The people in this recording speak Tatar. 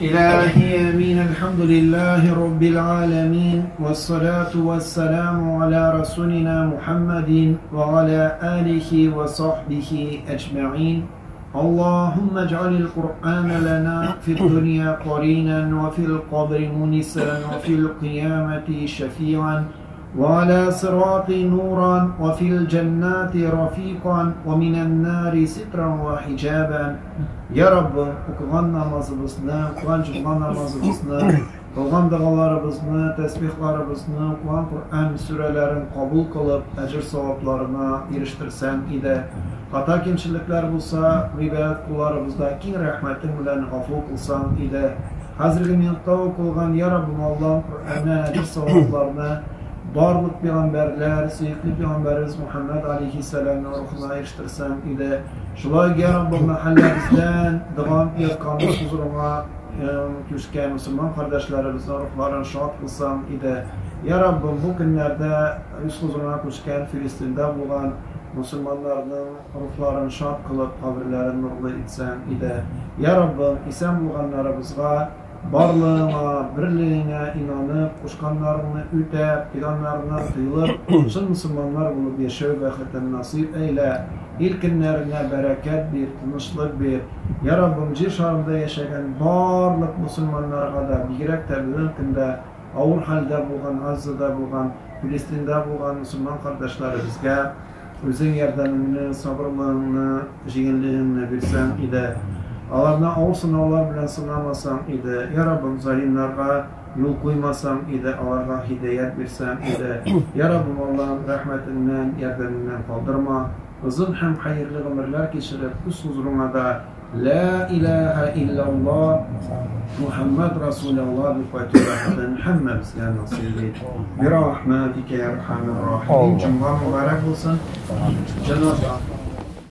إلهي آمين. الحمد لله رب العالمين، والصلاة والسلام على رسولنا محمد وعلى آله وصحبه أجمعين. اللهم اجعل القرآن لنا في الدنيا قرينا، وفي القبر مونسا، وفي القيامة شفيعا، وعلى صراط نورا، وفي الجنات رفيقا، ومن النار سترا وحجابا. Ya Rabbim, укыган намазыбызны, укыган җомга намазыбызны, кылган догаларыбызны, тәсбихларыбызны, укыган Коръән сүрәләрен кабул кылып, әҗер савапларына ирештерсәң иде. Хата кимчелекләр булса, гыйбадәт кулларыбызда киң рәхмәтең белән гафу кылсаң иде. Хәзерге минутта укылган, Я Раббым Аллаһым, Коръәннән әҗер савапларны барлык пәйгамбәрләр, сөекле пәйгамбәребез Мухаммад алейхиссәламның рухына ирештерсәң иде. Шулай, Я Раббым, мәхәлләбездән дога яткан хозурыңа күчкән мөселман кардәшләребезнең рухларын шат кылсаң иде. Я Раббым, бу көннәрдә үз хозурыңа күчкән Филистиндә булган мөселманнарның рухларын шат кылып, каберләрен нурлы итсәң иде. Я Раббым, исән булганнарыбызга барлыгыңа, берлегеңә инанып, кушканнарыңны үтәп, тыйганнарыңнан тыелып, чын мөселманнар булып яшәү бәхетен насыйп әйлә. Ил көннәренә бәрәкәт бир, тынычлык бир. Я Раббым, җир шарында яшәгән барлык мөселманнарга да, бигрәк тә бүгенге көндә авыр хәлдә булган, Газзада булган, Филистиндә булган мөселман кардәшләребезгә үзең ярдәмеңне, сабырлыгыңны, җиңеллегеңне бирсәң иде. Аларны авыр сынаулар белән сынамасаң иде. Я Раббым, залимнарга юл куймасаң иде, аларга һидаят бирсәң иде. Я Раббым Аллаһым, рәхмәтеңнән, ярдәмеңнән калдырма. Озын һәм хәерле гомерләр кичереп, үз хозурыңа да Ла илаһа иллаллаһ Мухаммад Расулаллаһ дип кайту бәхетен һәммәбезгә насыйп ит. Бирахмәтикә я архамер рахимин. Җомга мөбарәк булсын. Җанат.